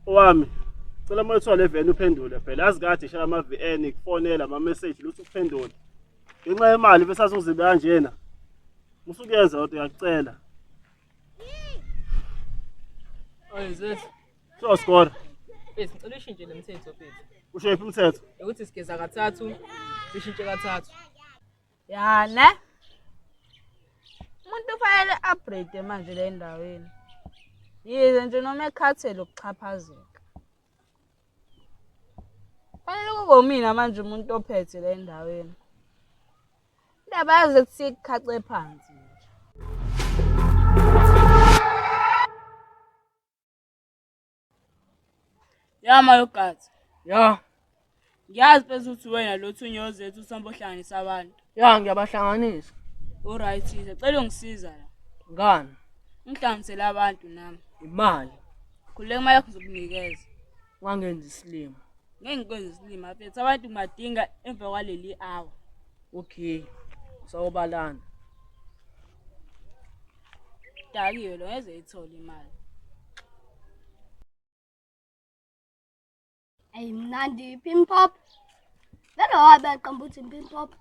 Owami, cela uma uthiwa le veni uphendule phela. Yazi kade ishaya ama-VN kufonela ama-message lutho ukuphendula. Ngenxa yemali bese azozibe kanjena. Musukuyenza kodwa ngiyakucela. Oy zethu. So score. Mfethu ngicela ushintshe le mthetho mfethu. Usho yiphi umthetho? Ukuthi sigeza kathathu, sishintshe kathathu. Ya ne? Umuntu ufanele upgrade manje le ndaweni. Yize nje noma ekhathele ukuxhaphazeka. Fanele kube umina manje umuntu ophethe le ndaweni. Indaba yaze kuthi ikhace phansi nje. Ya mayogathi. Ya. Ngiyazi phela ukuthi wena lo thunyo zethu usamba ohlanganisa abantu. Ya ngiyabahlanganisa. Alright, ngicela ungisiza la. Ngani? Ngihlanganisele abantu nami. Imali. Khululeka imali yakho ngizokunikeza. Ungangenzi isilima. Ngeke ngikwenze isilima mfethu. Abantu ngimadinga emva kwaleli hour. Okay. Sawubalana. Dakiwe lo ngeze ithole imali. Ayi mnandi ipin pop. Vele wabe aqamba uthi impin pop.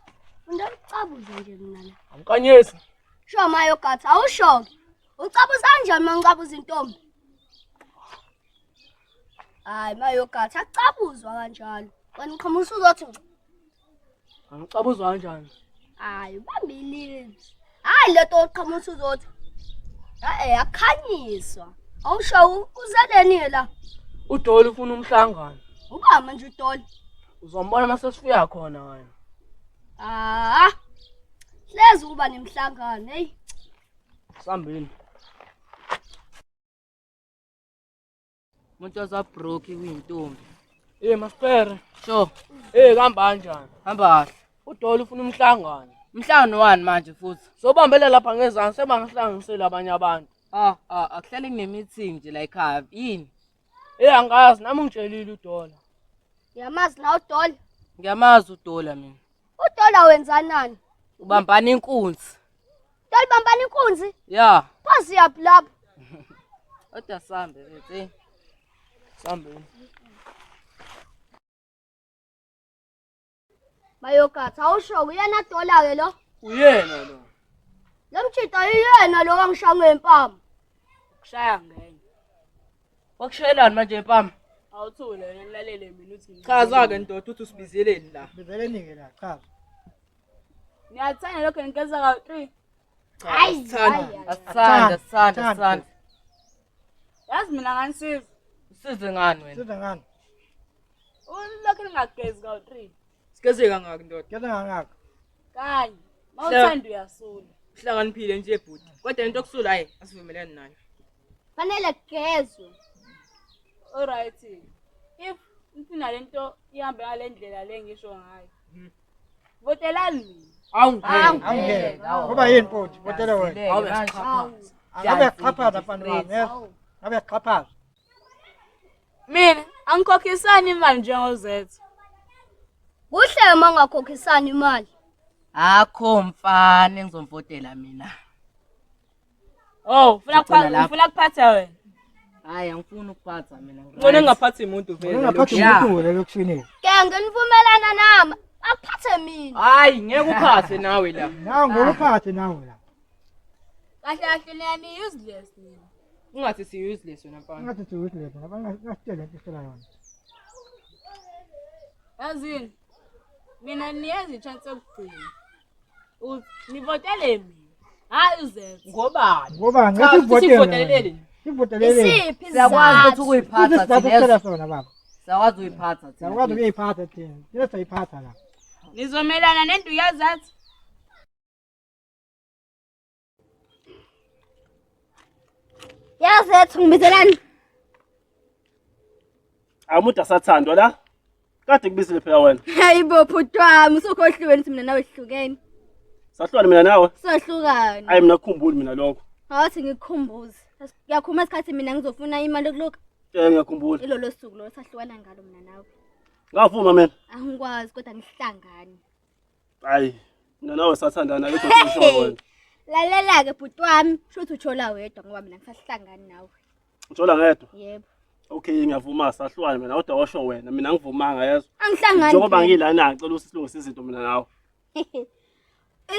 Ufuna ukucabuza nje mina la. Angikanyisi. Sho mayogathi awusho-ke. Ucabuza kanjani uma ngicabuza intombi? Hayi mayogathi akucabuzwa kanjalo. Wena uqhamusa uzothi ngci. Angicabuzwa kanjani? Hayi ubambe ilips. Hayi lento oqhamusa uzothi. Eh akhanyiswa. Awusho uzeleni la? UDoli ufuna umhlangano. Uba manje uDoli. Uzombona uma sesifika khona wena. Ah. Hlezi uba nemhlangano, hey. Sambeni. Umuntu ozabroke kuyintombi. Eh masipere. Sure. Eh kuhamba kanjani? Hamba kahle. UDoli ufuna umhlangano. Umhlangano wani manje futhi? Sobambela lapha ngezansi sebangihlanganisele abanye abantu. Ah ah akuhlale kune meeting nje la ekhaya. Yini? Eh angazi nami ungitshelile uDola. Ngiyamazi na uDola. Ngiyamazi uDola mina. UDola wenzanani? Ubambana inkunzi. Dola bambana inkunzi? Ya. Phosi yaphi lapho? Kodwa sambe mfethu. eh. Sambeni. Mayogathi awusho uyena Dola ke lo. Uyena lo. Lo mjita uyena lo wangishaya ngempama. Kushaya ngenye. Wakushayelani manje empama? Awuthule wena nilalele mina uthi Chaza-ke ndoda uthi usibizeleni la. Bizeleni-ke la, chaza. Niyathanda lokho nigeza kawu-three. Hayi, Asithandi. hayi, hayi. Asithandi, asithandi, Asithandi. asithandi. Yazi mina nganisiza. Usize ngani wena? Siza ngani? Ulokhu ningagezi kawu-three. Sigeze kangaki ndoda? Geza kangaka. Kanye. Mawuthanda uyasula. Uhlakaniphile nje bhuti. Kodwa into yokusula hayi asivumelani nayo. Fanele kugezwe. Alright. If nifuna lento ihambe ngale ndlela le ngisho ngayo. Votelani mina. Awungeke. Awungeke. Ngoba yini bhuti? Votela wena. Awu uyasixhaphaza. Angabe yaxhaphaza mfana wami, yes. Ngabe yaxhaphaza. Mina angikhokhisani imali njengozethu. Kuhle uma ungakhokhisani imali. Akho mfana engizomvotela mina. Oh, ufuna Ngigcina lapho. ufuna kuphatha wena. Hayi angifuni ukuphatha mina. Ngcono ngingaphathi muntu vele. Ungaphathi Yeah. umuntu wena elokishini. Ke nginivumelana nami. Akuphathe mina. Hayi ngeke uphathe nawe la. Nawe ngeke uphathe nawe la. Kahle kahle nina ni useless nina. Ungathi si useless wena mfana. Ungathi si useless, ngasitshela into esitshela yona. Yazini. Mina niyenza i-chance yokugcina. Uthi nivotele mina. Hayi uzethu. Ngobani? Ngoba Cha, ngathi futhi sivotelele. sivoteleleni. Sivotelele. Isiphi Siyakwazi ukuthi isizathu? ukuyiphatha Isizathu thina. esitshela sona baba. Siyakwazi ukuyiphatha thina. Siyakwazi ukuyiphatha thina. Thina siyayiphatha la. Nizomelana nenduku yazathi. Yazethu ngibizelani? Amuda asathandwa la. Kade kubizile phela wena. Hayibo bhuti wami usukhohliwe nithi mina nawe sihlukene. Sahlukana mina nawe. Sohlukana. Hayi mina kukhumbuli mina lokho. Awuthi ngikukhumbuze. Ngiyakhuluma isikhathi mina ngizofuna imali yokuloka. Eh ngiyakhumbula. Ilolo suku lo sahlukana ngalo mina nawe. Ngavuma mina. Angikwazi kodwa ngihlangane. Hayi mina nawe sathandana akekho usho wena. Lalela-ke bhuti wami, shuthi ujola wedwa ngoba mina ngisahlangani nawe. Ujola ngedwa. Yebo. Okay, ngiyavuma sahlukane mina kodwa washo wena mina angivumanga yezwa. Angihlangani. Njengoba ngilana ngicela usilungise izinto mina nawe.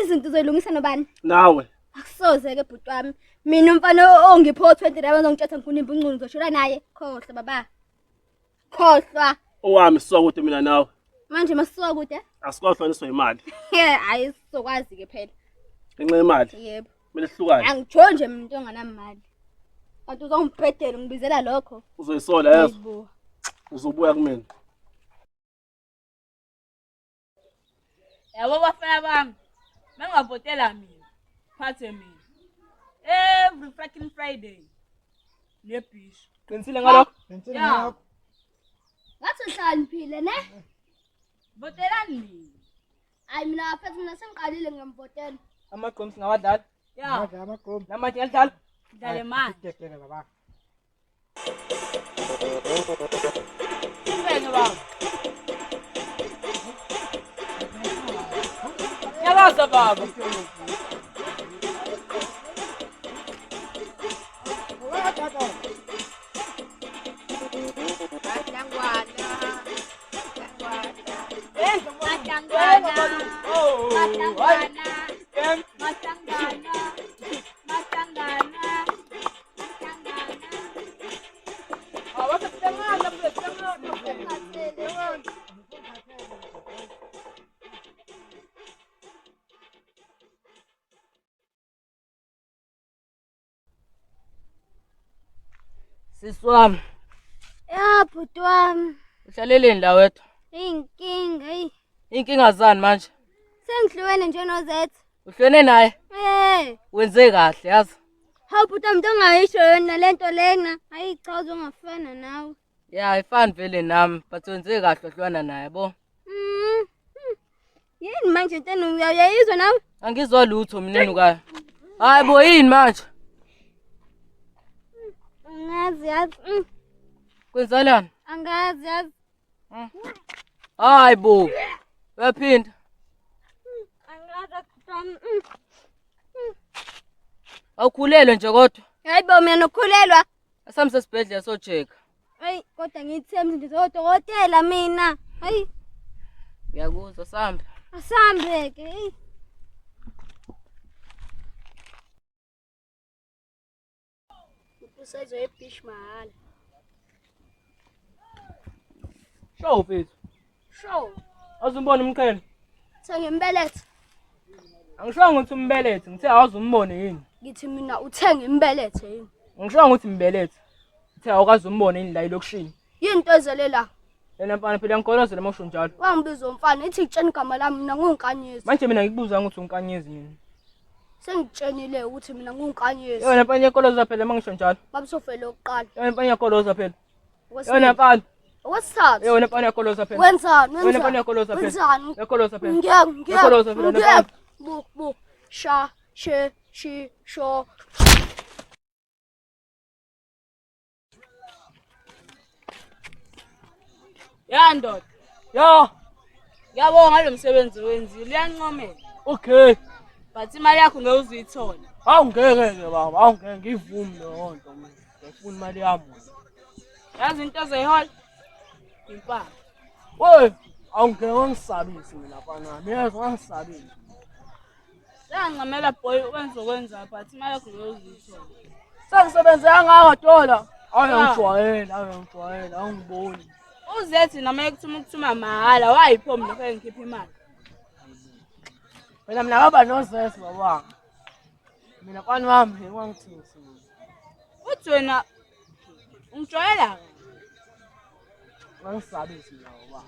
Izinto uzoyilungisa nobani? Nawe. Akusoze ke bhuti wami. Mina umfana ongipho 20 rand ozongitshetha ngifuna impunculo ngizoshela naye. Khohlwa baba. Khohlwa. Owami sisuka kude mina nawe. Manje masisuka kude? Asikwahlukaniswa imali. Hayi sizokwazi ke phela. Ngenxa yemali. Yebo. Kumele sihlukane. Angijho nje mina into onganamali. Kanti uzongibhedela ngibizela lokho. Uzoyisola yezwa. Hayibo. Uzobuya kumina. Yabo bafana bami, bengavotela mina, phathe mina. Every fucking Friday nebhishi. Qinisile ngalokho? Qinisile Ya. ngalokho. Ngathi uhlakaniphile ne? Votelani mina. Hayi mina mfethu mina sengiqalile ngiyamvotela. Amagqomu singawadlala. Ya, Ngadla amagqomu. Namanje ngiyalidlala. dlale manje. Idedele baba. Simbeke baba. Nyakaza baba. Mahlangana. Oh. Mahlangana. Mahlangana. Mahlangana. Mahlangana. Sisi wami, Ya bhuti wami, uhlaleleni la wedwa? iy'nkinga eyi. Iy'nkinga zani manje? Sengihlukene nje noZethu. Uhlwene naye? Eh, Wenze kahle yazi. hawu bhuti wami into ongayisho yona lento lena. Hayi cha uzongafana nawe. Ya, ayifani vele nami, but wenze kahle wahlukana naye yabo. Mm. Yini manje into uyayizwa nawe? Angizwa lutho mina enukayo. Hayi bo yini manje? Angazi yazi. Kwenzakalani? Angazi yazi. Hayi bo. Uyaphinda. Angazi bhuti wami. Awukhulelwe nje kodwa. Hayi bo mina nokukhulelwa. Asambe sesibhedlela sochecka. Hayi kodwa ngiyithemba nje zodokotela mina. Hayi Ngiyakuzwa sambe. asambe ke. Eyi. Usezo ebish mahala. Show mfethu. Show. Awuzumbona umqhele. Thenga imbelethe. Angishongo ukuthi umbelethe, ngithe awuzumbone yini. Ngithi mina uthenga imbelethe yini? Angishongo ukuthi mbelethe. Ngithe awukaze umbone yini la elokishini. Yini into ezele la? Lena mfana phela ngikholozela uma usho njalo. Wangibiza umfana ithi ngitshena igama lami mina ngunginkanyezi. Manje mina ngikubuza ukuthi unkanyezi mina. Sengitshenile ukuthi mina ngunginkanyezi. Yona mfana iyakoloza phela uma ngisho njalo. Babusofele okuqala. Yona mfana iyakoloza phela. Yona mfana. Okwesithathu. Yona mfana iyakoloza phela. Wenzani? Yona mfana iyakoloza phela. Wenzani? Iyakoloza phela. Ngeke, ngeke. Iyakoloza phela, Ngeke. Bu bu sha she shi sho. Ya ndoda, Ya, ngiyabonga ngalo msebenzi owenzile, uyancomela. okay. But imali yakho ngeke uzuyithola. Hawu ngeke ke baba, hawu ngeke ngivumi leyo nto mina. Ngifuna imali yami. Yazi into ozoyihola? Impama. We, awungeke wangisabisi mina mfana wami. Yezwa wangisabisi. Sengincamela boy wenze okwenzayo but imali yakho ngeke uzuyithola. Sengisebenze kangaka dola. Awuyangijwayela, awuyangijwayela, awungiboni. Uzethi noma ekuthuma ukuthuma mahhala wayipho mina lokho ngikhipha imali. Mina mina ngaba nozesi baba. Mina mfana wami wangithusa. Uthi wena ungijwayela kabi. Wangisabisi mina baba.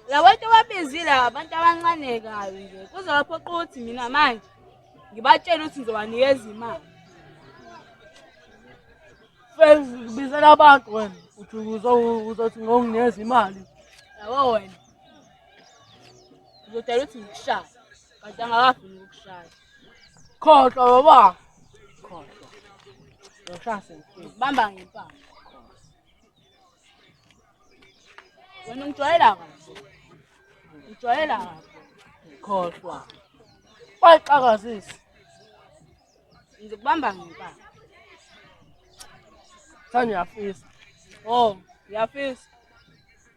La bantu ababizile abantu abancane kabi nje. Kuzobaphoqa ukuthi mina manje ngibatshele ukuthi ngizobanikeza imali. Fezi kubizela abantu wena. Uthi uzothi ngokunginikeza imali. Yabo wena. Uzodala ukuthi ngikushaye. Kanti angakafuni ukukushaya. Khohlwa baba. Khohlwa. Ngishaya sengifile. Ngikubamba ngempama. Wena ungijwayela kabi. Ungijwayela kabi. Khohlwa. Bayixakazisi. Ngizokubamba ngempama. Thanda uyafisa. Oh, ngiyafisa.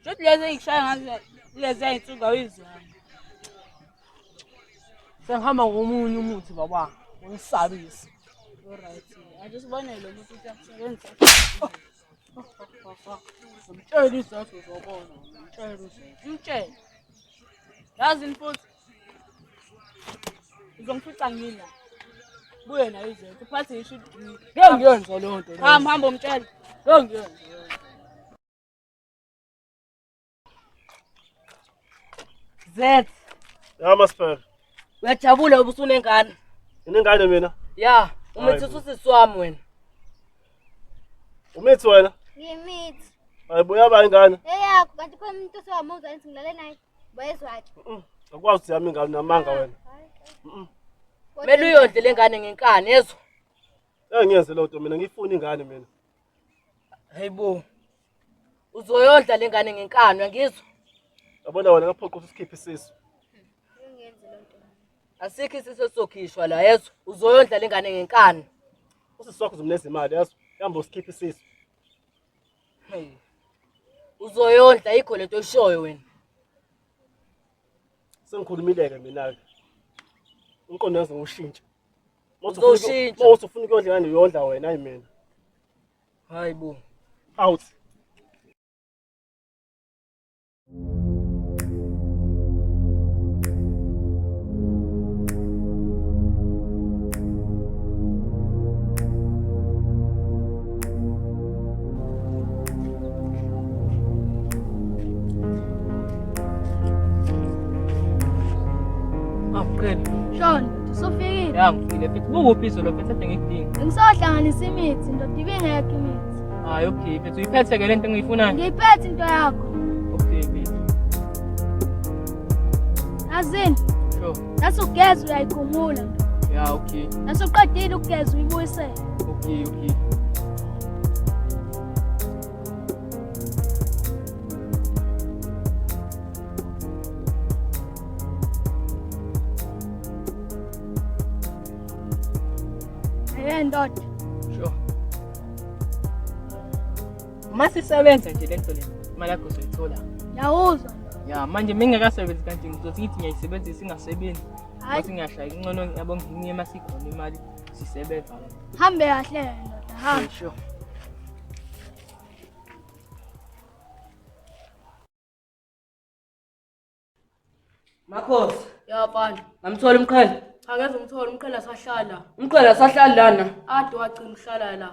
Shuthi lezi engikushaya ngazo lezi ey'nsuku awuyizwanga. Sengihamba ngomunye umuthi baba, ungisabisa. Alright. Ake sibone lo muntu ukuthi uyakusebenzisa. Ngimtshela isizathu uzobona, ngimtshela isizathu. Umtshele. Yazini futhi. Uzongifica ngila. Buye nayo izethu. Uphathe ngisho idrink. Ngeke ngiyenze leyo nto. leyo. Hamba hamba umtshele. Ngeke ngiyenze leyo nto. Zet, Ya Masper, uyajabula uba usunengane. nginengane mina. Ya, umithisa Hayi bo. usisi wami wena. Umithi wena? Ngimithi. Hayibo yaba ingane. Eyakho kanti khona umuntu osewamuzwa ngithi ngilale naye. Wezwa-ke. Akwazi ukuthi yami ingane namanga wena. Kumele uyondle le ngane ngenkani, yezwa? Ngeke ngiyenze leyo nto mina, ngiyifuna ingane mina. Hayibo. Uzoyondla le ngane ngenkani, uyangizwa? Yabona wena ngaphoqa ukuthi usikhiphe isisu. Ngiyenze loo nto. Asikho isisu esizokhishwa la, yezwa? Uzoyondla le ngane ngenkani. Usisi wakho uzomneza imali yazi. Hamba usikhiphe isisu. Hey. Uzoyondla yikho lento oyishoyo wena. Sengikhulumile-ke mina-ke. Umqondo wenze ngiwushintshe. Uzowushintsha. Uma uthi ufuna ukuyondla ingane uyondla wena, hayi mina. Hayibo. Out. Ah, Mqhele. Shona, usufikile. Ya ngifile mfethu. Bukuphi izolo mfethu ade ngikudinga. Ngisohlanganisa imithi ndoda ibingekho imithi. Hayi okay mfethu uyiphethe ke lento engiyifunayo. Ngiyiphethe into yakho. Okay mfethu. Yazini, Sure. nasugeza uyayikhumula ndoda. Ya okay. Nasuqedile ukugeza uyibuyisele. Okay okay. Hey ndoda. Sure. Masisebenza nje lento le. Imali yakho uzoyithola. Ngiyawuzwa. Ya manje mengingakasebenzi kanje ngizothi ngithi ngiyayisebenzisa ingasebenzi. Hayi. Ngathi ngiyashaya ingcono yabo nginye masikhona imali sisebenza la. Hambe kahle ndoda, hamba. Sure. Makhosi, Ya mfana. ngamthola umqhele. Cha ngeze umthole umqhele asahlala. Umqhele asahlali lana. Ade wagcina uhlala la.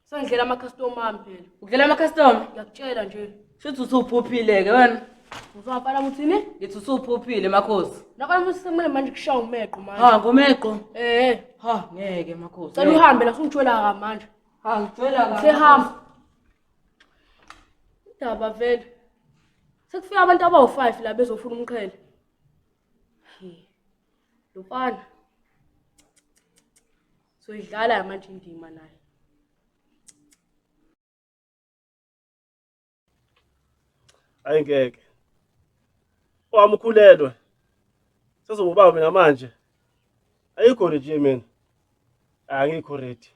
Sengidlela ama-customer ami phela. Udlela ama-customer? Ngiyakutshela nje. Shuthi usuphuphile-ke wena. Uzwa mfana uthini? Ngithi usuphuphile Makhosi. Nakho manje sekumele manje kushaya umeqo manje. Ha, ngomeqo. Eh, Ha, ngeke Makhosi. cela uhambe la sungitshwela ka manje. Ha, ngitshela ka. Sehamba. Indaba vele. Sekufika abantu abawu-5 la bezofuna umqhele. He. Lo mfana. Soyidlala manje indima naye. Hayi ngeke. Owami ukhulelwe. Sezoba ubaba mina manje. Ayikho nje mina. Angikho ready.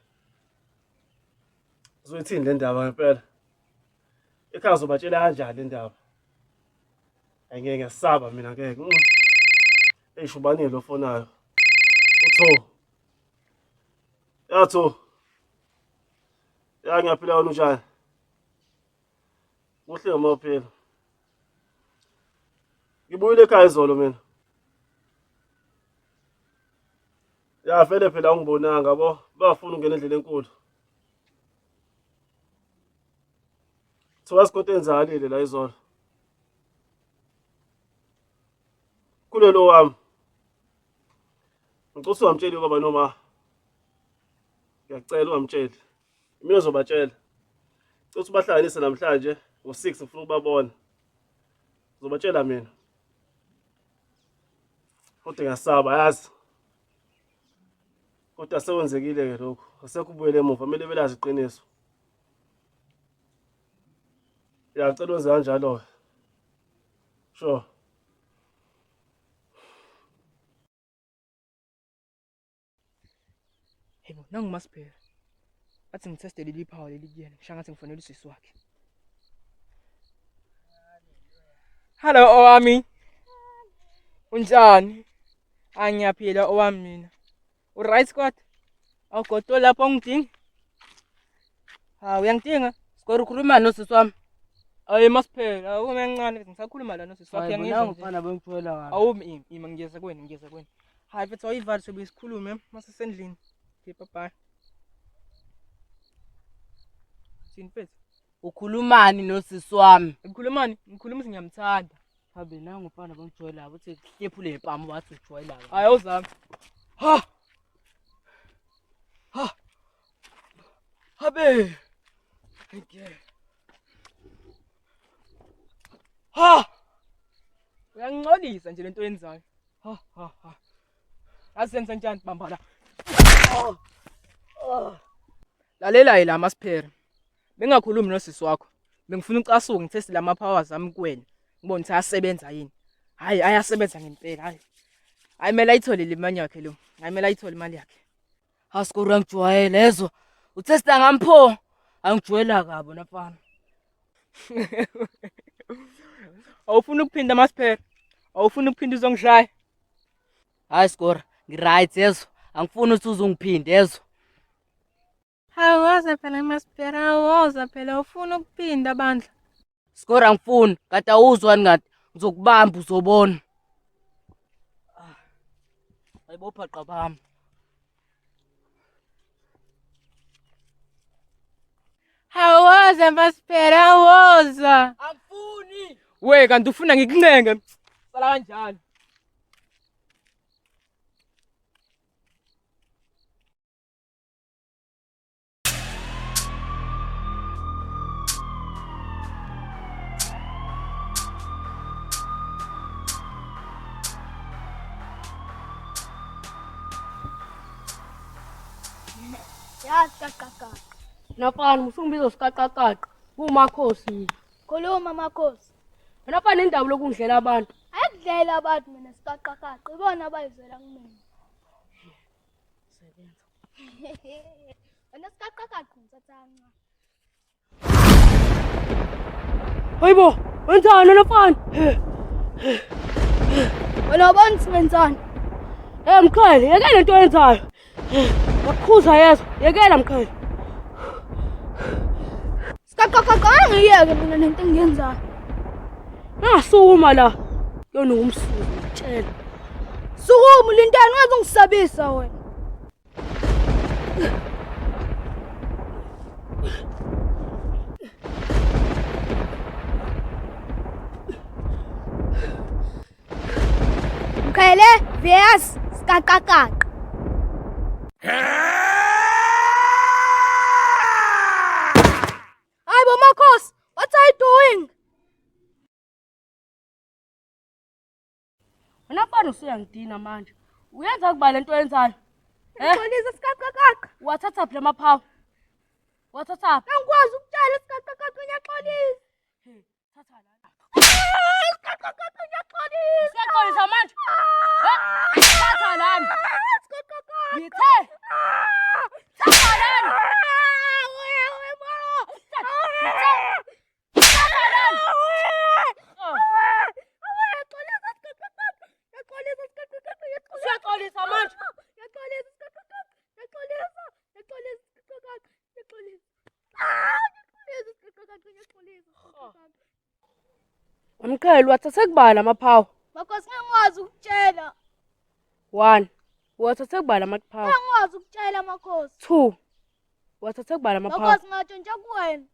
Uzoyithini le ndaba ngempela? Ekhaya uzobatshela kanjani le ndaba? Hayi ngeke ngiyasaba mina ngeke. Eish ubani lo fonayo? Utho. Ya Tho. Ya ngiyaphila wena unjani? Kuhle uma uphila. Ngibuyile ekhaya izolo mina. Ya vele phela ungibonanga yabo, bafuna ukungena endleleni enkulu. Thola isikoti enzakalile la izolo. Kulelo wami. Ngicela ukuthi ungamtsheli ubaba noma ngiyacela ungamtsheli. Mina uzobatshela. Ngicela ukuthi ubahlanganise namhlanje ngo-6 ngifuna ukubabona. Ngizobatshela mina. Kodwa ngiyasaba yazi. Kodwa sekwenzekile ke lokho. Asekho ubuyele emuva, kumele belazi iqiniso. Ya ngicela wenze kanjalo-ke. Sure. Hey bo, nangu Masibheka. Athi ngitheste leli phawa leli kuyena, ngisho ngathi ngifonela usisi wakhe. Hello owami. Unjani? Angiyaphila owami mina. U-right kodwa? Awugodo lapho ungidinga? Hawu uyangidinga? Skoro ukhuluma nosisi wami. Ayi masiphela, awume kancane ngisakhuluma la nosisi wakhe Hayi ngiyangizwa nangu nje. mfana bengijwayela kabi. Awumi ima, ima ngiyeza kuwena, ngiyeza kuwena. Hayi mfethu awuyivali sobe sikhulume masisendlini. Okay, bye bye. Sini mfethu. Ukhulumani nosisi wami? Ngikhulumani? Ngikhuluma ukuthi ngiyamthanda. Habe nangu mfana bengijwayela kabi uthi hlephule impama wathi ujwayela kabi. Hayi awuzami. Ha. Ha. Habe. Okay. Ha. Uyangingcolisa nje lento oyenzayo. Ha ha ha. Asenza njani bamba la. Lalela la masiphera. Bengakhulumi nosisi wakho. Bengifuna ucasuke ngitheste lama powers ami kuwena. Ngibone ukuthi ayasebenza yini. Hayi ayasebenza ngempela hayi. Hayi kumele ayithole le mali yakhe lo. Hayi kumele ayithole imali yakhe. Ha Skoro uyangijwayela yezwa. Uthesta ngampho. Angijwayela kabi wena mfana. Awufuni ukuphinda masiphera. Awufuni ukuphinda uzongishaya. Hayi Skoro, ngi-right yezwa. Angifuni ukuthi uzongiphinde yezwa. Hawoza phela masiphera, hawoza phela ufuna ukuphinda bandla. Skoro angifuni, kanti awuzwani kanti ngizokubamba uzobona. Ayibopha qabami. Hawoza masiphera, hawoza. Angifuni. We kanti ufuna ngikuncenge. Sala kanjalo. Yazi kaqaqaqa. Wena mfana usungibiza sikaqaqaqa. Kumakhosi mina. Khuluma makhosi. Wena mfana indaba lokungidlela abantu. Ayikudlela abantu mina sikaqaqaqa. Ibona abayizwela kumina. Sebenza. Wena sikaqaqaqa ngithatha kancane. Hayibo, wenzani wena mfana? Wena ubona ukuthi ngenzani? Eh Mqhele, yekela lento oyenzayo. Ngakukhuza yezwa, yekela Mqhele. Sikaqaqaqa angiyeke mina lento engiyenzayo. Ngasukuma la. Yona umsuku ngitshela. Sukuma ulindani ungaze ungisabisa wena. Mqhele vs sikaqaqaqa. Hayi bo Makhosi, what are you doing? Wena mfana usuyangidina manje. Uyenza kuba lento oyenzayo? Eh? Xolisa sikaqaqaqa. Wathatha phi lamaphawu? Wathatha phi? Angikwazi ukutshela sikaqaqaqa ngiyaxolisa. Thatha la. Sikaqaqaqa ngiyaxolisa. Usuyaxolisa manje? Eh? Thatha lana. Sikaqaqaqa. Ngithe thatha lana. Thatha lana. Oh. Usuyaxolisa manje? Mqhele wathathe kubala amaphawu. Makhosi ngangikwazi ukutshela. 1. Wathathe kubala amaphawu. Ngangikwazi ukutshela makhosi. 2. Wathathe kubala amaphawu. Makhosi ngatshontsha kuwena.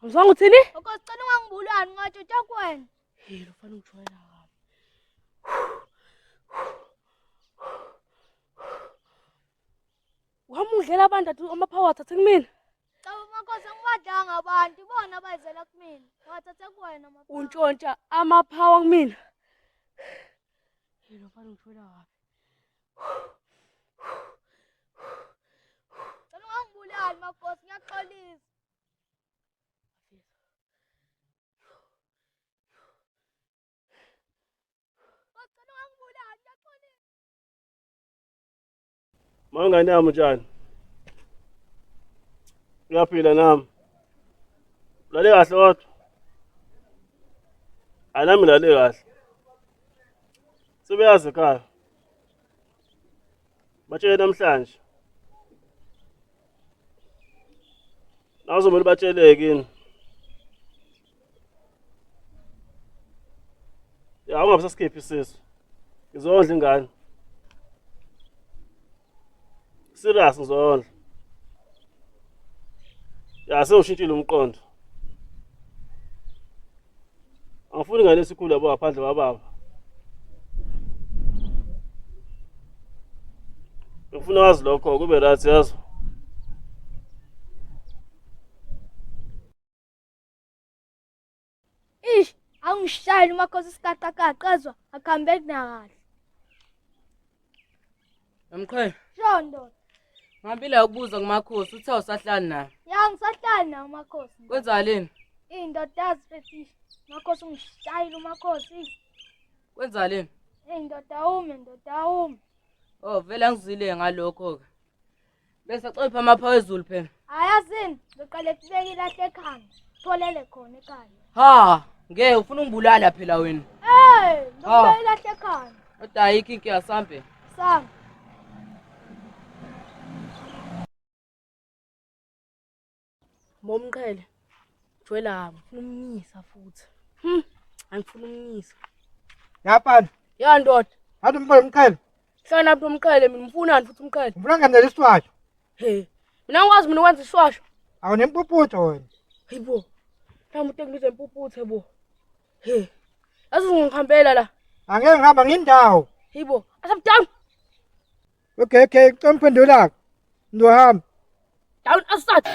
Angizwanga uthini? Makhosi cela ungangibulali ngatshontsha kuwena. Hey, lo mfana ungijwayela kabi. Wamudlela abantu athi amaphawu athathe kumina. Cha makhosi angiwadlanga abantu ibona abayizela kumina. Ngathathe kuwena makhosi. Untshontsha amaphawu kumina. Hey, lo mfana ungijwayela kabi. Cela ungangibulali makhosi ngiyaxolisa. Makhosi cela ungangibulali ngiyaxolisa. Mangane yami unjani? Uyaphila nami. Ulale kahle kodwa. Hayi nami ngilale kahle. Sebeyazi ekhaya. Batshele namhlanje. Nawe uzomele ubatshele kini. Ya ungabe sasikhipha isisu. Ngizondla ingane. Serious ngizondla. Ya sewushintshile umqondo. Angifuni ingane esikhulu yabo ngaphandle kwababa. Ngifuna wazi lokho kube right yazi. Ish, angishayeli umakhosi isikaqaqaqa ezwa akuhambeki nakahle. Mqhele. Sho ndoda. Ngihambile ukubuza kumakhosi uthe awusahlali naye. Ya ngisahlali naye umakhosi. Kwenzaleni? Indoda yazi fetish. Umakhosi ungishayile umakhosi. Kwenzaleni? Eyi ndoda ume ndoda ume. Oh vele angizwile ngalokho ke. Bese xepha amapha ezulu phela. Ayazini, ngizoqale kubeka ilahle ekhanda. Tholele khona ekhanda. Ha, ngeke ufuna ungibulala phela wena. Hey, ngizokubeka ilahle ekhanda. Kodwa ayikho inkinga sambe. Sambe. Momqhele. Jwela ngifuna umnyisa futhi. Angifuna umnyisa. Yapana. Ya ndoda. Ngathi umfana umqhele. Hlala lapho umqhele mina umfunani futhi umqhele. Ngifuna ngenzela isishwasho. He. Mina ngikwazi mina ukwenza isishwasho. Awunempuputho wena. Hayibo. La muntu engibiza empuputhe bo. He. Yazi ngihambela la. Angeke ngihamba ngindawo. Hayibo. Asap down. Okay okay, cela ungiphendulako. Ngizohamba. Down asat.